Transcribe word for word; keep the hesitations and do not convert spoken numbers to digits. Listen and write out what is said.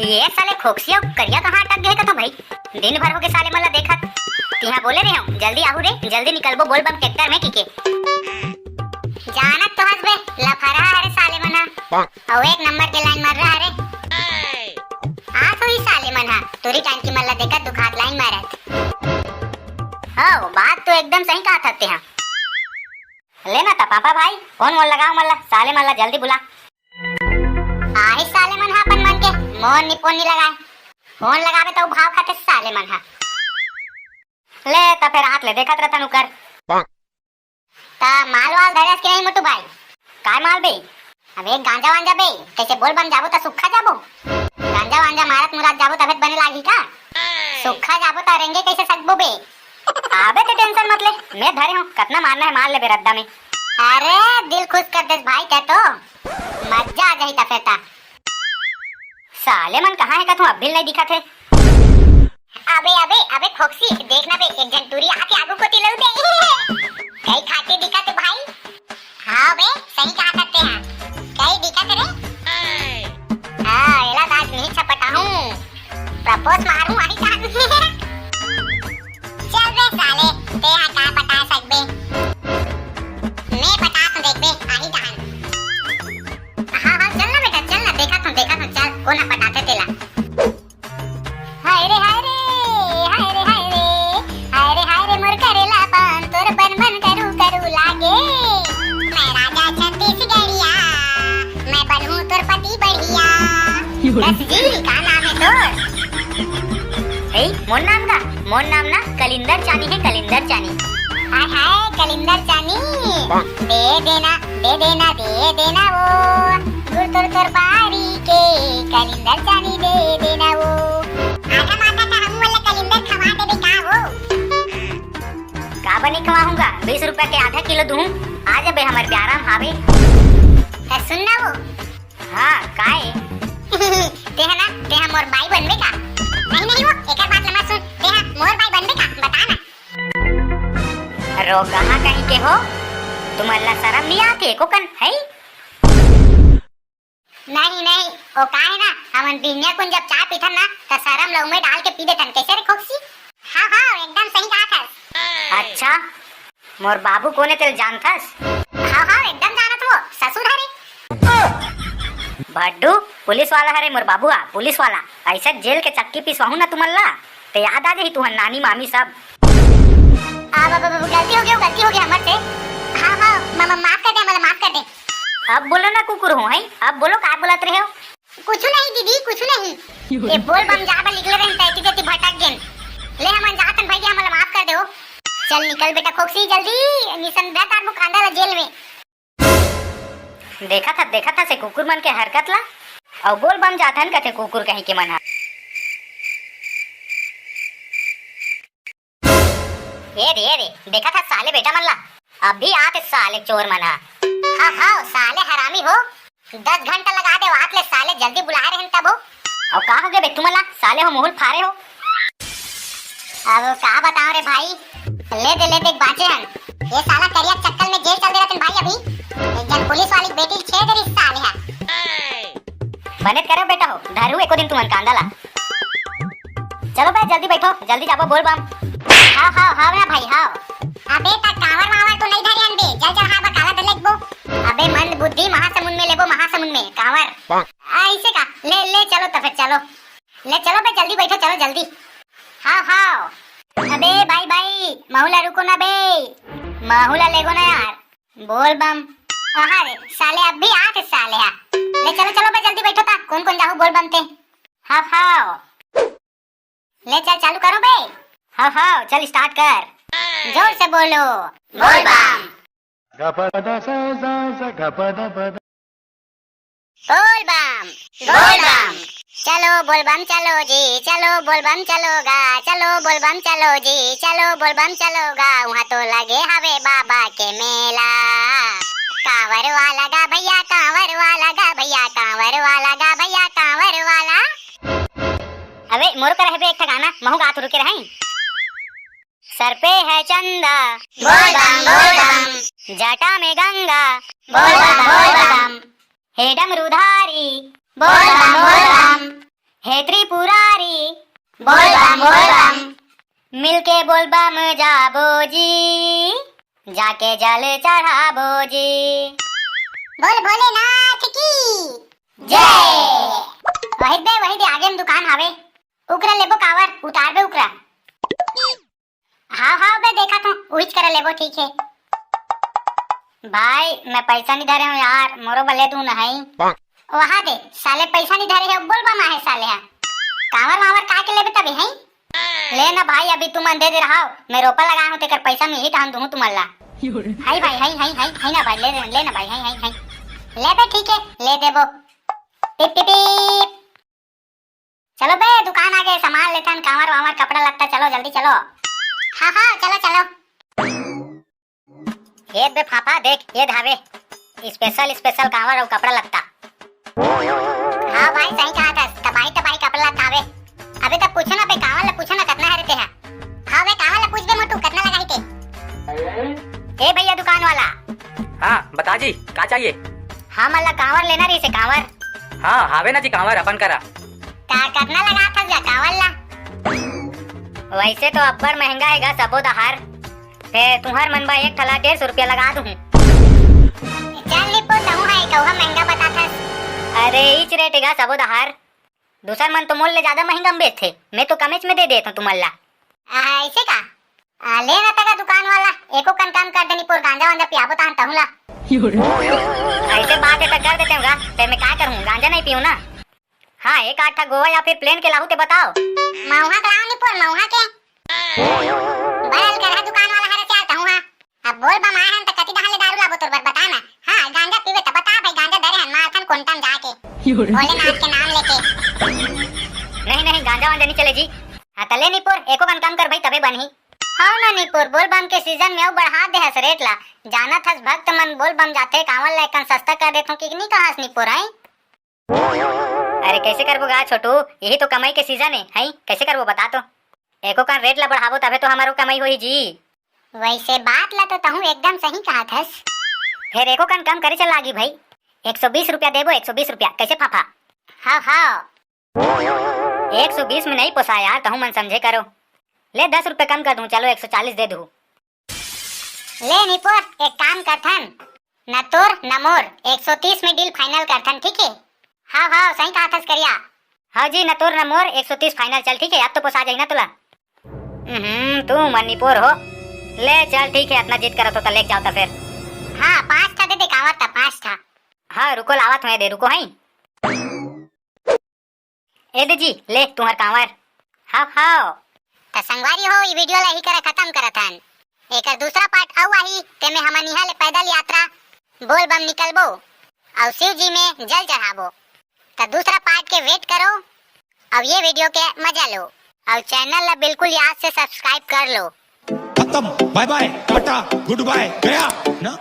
ये साले खोकसी अउ करिया कहाँ अटक गए कथो भाई? दिन भर होगे साले मन ला देखत। तिहा बोले रहे हूँ, "जल्दी आहू रे, जल्दी निकलबो बोल बम ट्रैक्टर में," किके। जानत तो हस बे, लफरा हरे साले मन हा। अउ एक नंबर के लाइन मार रहा हरे। आ तो ही साले मन हा, टूरी टंकी मन ला देखत दुखात लाइन मारत। हव, बात तो एकदम सही कहा था तेहा। ले ना त पापा भाई, फोन वोन लगाओ मन ला, साले मन ला जल्दी बुला। आही साले मन हा अपन मन के, मोर नी फोन नी लगाए। फोन लगाबे त भाव खाते साले मन हा। ले त फेर हाथ ले देखत रहथन उकर। त माल वाल धरस के नहीं मोटू भाई? काय माल बे? अबे गांजा वांजा बे, कैसे बोल बम जाबो त सुक्खा जाबो? गांजा वांजा मारत मुरात जाबो तबे त बने लागही का? सुक्खा जाबो त रेंगे कैसे सकबो बे? अबे ते टेंशन मत ले, मैं धरे हूँ, कतना मारना है मार ले बे रद्दा में। अरे दिल खुश कर देस भाई तै तो, मजा आ जाही त फेर ता। साले मन कहाँ है कथू, अब भी नहीं दिखत है। अबे अबे अबे खोकसी, देख ना बे, एक झन टूरी आके आगू कोती लऊ दे। कई खाके दिखत है भाई। हाँ बे, सही कहा करते हैं। कई दिखत रे। हाँ, एला दाज नहीं छपटाहूँ। प्रपोज मारूँ आही जान। चल बे साले, ते हा का पटा सकबे? मैं पटा तो देख बे, आही जान। हाँ हाँ, चल ना बेटा, चल ना, देखा तो, देखा तो, चल, कोन हा पटाथे तेला। हाय रे हाय रे, हाय रे हाय रे, हाय रे हाय रे मोर करेला पान, तोर बन बन करू करू लागे। मैं राजा छत्तीसगढ़िया, मैं बनहूँ तोर पति बढ़िया। दस जी, का नाम है तोर? ए, मोर नाम का? मोर नाम ना कलिंदर चानी है, कलिंदर चानी। हाय हाय, कलिंदर चानी। दे देना, दे देना, दे देना वो। गुड़ तोर तोर बारी के, कलिंदर चानी दे देना वो। आधा माथा का हम वाला कलिंदर खवा देबे का वो? का बनी खवाहूँगा? बीस रुपया के आधा किलो दूँ। आ जाबे हमर प्यारा भावे। त सुन ना वो। हाँ, काय? ते हा ना, ते हा मोर बाई बनबे का? नहीं, नहीं वो, एकर बात ला मत सुन। ते हा मोर बाई बनबे का? बता ना। रोगहा कहीं के हो, तुमन ला शरम नहीं आथे एको कन, है? नहीं, नहीं, वो का है ना, हमन बिहनिया कुन जब चाय पीथन ना, त शरम ला उमे डाल के पी देथन। कैसे रे खोकसी? हाँ, हाँ, एकदम सही कहा थस। अच्छा, मोर बाबू कोन हे तेला जानथस? हाँ, हाँ, एकदम जानत हो, ससुर हरे। भड्डू, पुलिस वाला हरे मोर बाबू हा, पुलिस वाला। ऐसे जेल के चक्की पिसवाहूँ ना तुमन ला, ते याद आ जाही तुहर नानी मामी सब। अब, अब, अब, गलती हो गया, गलती हो गया हमर से। हाँ, हाँ, म-, म-, माफ कर दे, मतलब माफ कर दे। अब बोलो ना कुकुर हो, हैं? अब बोलो, का बोलत रहे हो? कुछ नहीं दीदी, कुछ नहीं। ये बोल बम जाबा निकले रहे, तैती तैती भटक गेन। ले हमन जातन भैया, हमला माफ कर दे हो। चल निकल बेटा खोकसी जल्दी, निसन दे तार मुकांदा ला जेल में। देखा था, देखा था से कुकुर मन के हरकत ला। अउ बोल बम जाथन कथे कुकुर कहीं के मन हा। ए रे, ए रे, देखा था साले बेटा मन ला। अभी आते साले चोर मन हा। हाँ, हाँ, साले हरामी हो। दस घंटा लगा दे, आत ले साले जल्दी बुलाए रहन तब हो। अउ का हो गया बे तुमन ला? साले हो मुहुल फारे हो। अब का बताओ रे भाई, ले दे, ले दे, बाँचे हन। ये साला करिया चक्कल में जेल चल दे रहते भाई अभी। एक जन पुलिस वाली बेटी छेद रही साले हा। बने करे बेटा हो, धरू एको दिन तुमन कांदा ला। चलो बे, जल्दी बैठो, जल्दी जाबो बोल बम। हाँ, हाँ, हाँ ना भाई, हाँ। अबे, त कांवर वावर तो नहीं धरे अनबे, जल चढ़ाबा काला धर लेबो। अबे, मंद बुद्धि, महासमुंद में लेबो, महासमुंद में, कांवर। ऐसे का? ले, ले, चलो तो फिर चलो। ले चलो बे, जल्दी बैठो, चलो जल्दी। हाँ, हाँ। अबे भाई, भाई, महू ला रुको ना बे, महू ला लेगो ना यार। बोल बम। अहा रे, साले अब भी आत हे साले हा। ले चलो, चलो बे, जल्दी बैठो ता, कौन कौन जाहू बोल बम ते। हाँ, हाँ। ले चल, चालू करो बे। हाँ, हाँ, चल स्टार्ट कर। जोर से बोलो। बोल बम। बोल बम, बोल बम। चलो बोल बम चलो जी, चलो बोल बम चलो गा, चलो बोल बम चलो जी, चलो बोल बम चलो गा, वहाँ तो लगे हवे बाबा के मेला। कांवर वाला गा भैया, कांवर वाला गा भैया, कांवर वाला गा भैया, कांवर वाला। अबे मोरो करा है बे एक ठा गाना, महू गात रुके रहे। सर पे है चंदा, बोल बम, बोल बम। जटा में गंगा, बोल बम, बोल बम। हे डमरूधारी, बोल बम, बोल बम। हे त्रिपुरारी, बोल बम, बोल बम। मिलके बोल बम जाबो जी, जाके जल चढ़ाबो जी। बोल भोलेनाथ की जय। वही दे, वही दे, आगे में दुकान हावे। उकरा लेबो कांवर, उतारबे उकरा। हाव, हाव बे, देखत हूँ, उहीच करा लेबो, ठीक हे। भाई, मैं पैसा नहीं धरे हूँ यार, मोरो बले दू नहीं। वहा दे, साले पैसा नहीं धरे हे, बोल बम आहे साले हा। कांवर वांवर का के लेबे तबे, हैं? ले ना भाई, अभी तुमन दे दे रहा हो, मैं रोपा लगा हूँ, तेकर पैसा मिलही तहन दूहूँ तुमन ला। हाय भाई, हाय, हाय, हाय, हाय ना भाई, ले, ले, ले ना भाई, हाय, हाय, हाय। ले बे, ठीक हे, ले देबो। Tip, tip, tip. चलो बे, दुकान आगे, सामान लेथन, कांवर वांवर, कपड़ा लत्ता, चलो जल्दी चलो। हाँ, हाँ, चलो, चलो। ये बे फाफा, देख, ये धावे, special, special कांवर अउ कपड़ा लत्ता। हाँ भाई, सही कहा था, तबाही, तबाही कपड़ा लत्ता हावे। अबे तब पूछो ना बे, कांवर ला पूछो ना, कतना हरे ते हा। हाँ बे, कांवर ला पूछ बे मोटू, कतना लगाही ते। ए भैया दुकान वाला। हाँ, बता जी, का चाहिए? हाँ, मला कांवर लेना रहिसे, कांवर। हाँ, हावे ना जी कांवर अपन करा। ता कतना लगाथस गा कांवर ला? वैसे तो अब्बड़ महंगा हे गा सबो दहार। फेर तुंहर मन बर एक ठला डेढ़ सौ रुपया लगा दूहूँ। चल निपुर, तहूँ हा एकौहा महंगा बताथस। अरे, इच रेट हे गा सबो दहार। दूसर मन तो मोल ले जादा महंगा में बेचथे, मैं तो कमेच में दे देत हूँ तुमन ला। आ, ऐसे का? आ, ले ना तगा दुकान वाला, एको कन कम कर दे निपुर, गांजा वांजा पियाबो तहन तहूँ ला। ऐसे बात हे त कर देते हूँ गा, फेर मैं का करूँ, गांजा नहीं पीऊँ ना। हाँ, एक आध ठा गोवा या फिर प्लेन के लाहू ते बताओ। महुआ के लाओ निपुर, महुआ के। बड़ा अलकरहा दुकान वाला हरे, चाल तहूँ हा। अब बोल बम आए हन त कति डहान ले दारू लाबो तोर बर, बता ना। हाँ, गांजा पीबे त बता भाई, गांजा धरे हन मारथन कोंटा म जाके। भोलेनाथ के नाम लेके। नहीं, नहीं, गांजा वांजा नहीं चले जी। हाँ, त ले निपुर, एको कन कम कर भाई, तबे बनही। हव ना निपुर, बोल बम के सीजन में अउ बढ़ा दे हस रेट ला। जानत हस भक्त मन बोल बम जाथे, कांवर ला एकन सस्ता कर देथों कि नहीं कहस निपुर, हैं? अरे कैसे करबो गा छोटू, यही तो कमाई के सीजन हे, हैं? कैसे करबो बता तो? एको कन रेट ला बढ़ाबो तभे तो हमरो कमाई होही जी। वैसे बात ला तो तहूँ एकदम सही कहत हस। फेर एको कन कम करे चल लागी भाई, एक सौ बीस रुपया देबो, एक सौ बीस रुपया, कैसे फाफा? हाँ, हाँ। एक सौ बीस में नहीं पोसाय यार, तहूँ मन समझे करो। ले दस रुपया कम कर दूँ, चलो एक सौ चालीस दे दूँ। ले निपोर, एक काम करथन, न तोर न मोर, एक सौ तीस में डील फाइनल करथन, ठीक हे? हाव हाव, सही कहा थस करिया। हाव जी, न तोर न मोर, एक सौ तीस फाइनल, चल ठीक हे, अब तो पोसा जाही ना तोला। हम्म, तू मन निपोर हो। ले चल ठीक हे, अतना जिद करत हो त लेके जाव त फेर। हाँ, पाँच ठा दे दे कांवर त, पाँच ठा। हाँ, रुको लावत हूँ, ए दे, रुको हई। ए दे जी, ले तुंहर कांवर। हाव, हाव। त संगवारी हो, ई वीडियो ला इही करा खतम करत हन। एकर दूसरा पार्ट अउ आही, तेमे हमन इहाँ ले पैदल यात्रा बोल बम निकलबो अउ शिव जी में जल चढ़ाबो। त दूसरा पार्ट के वेट करो अउ ये वीडियो के मजा लो अउ चैनल ला बिल्कुल याद से सब्सक्राइब कर लो। खत्म, बाय बाय, टाटा, गुड बाय, गया ना।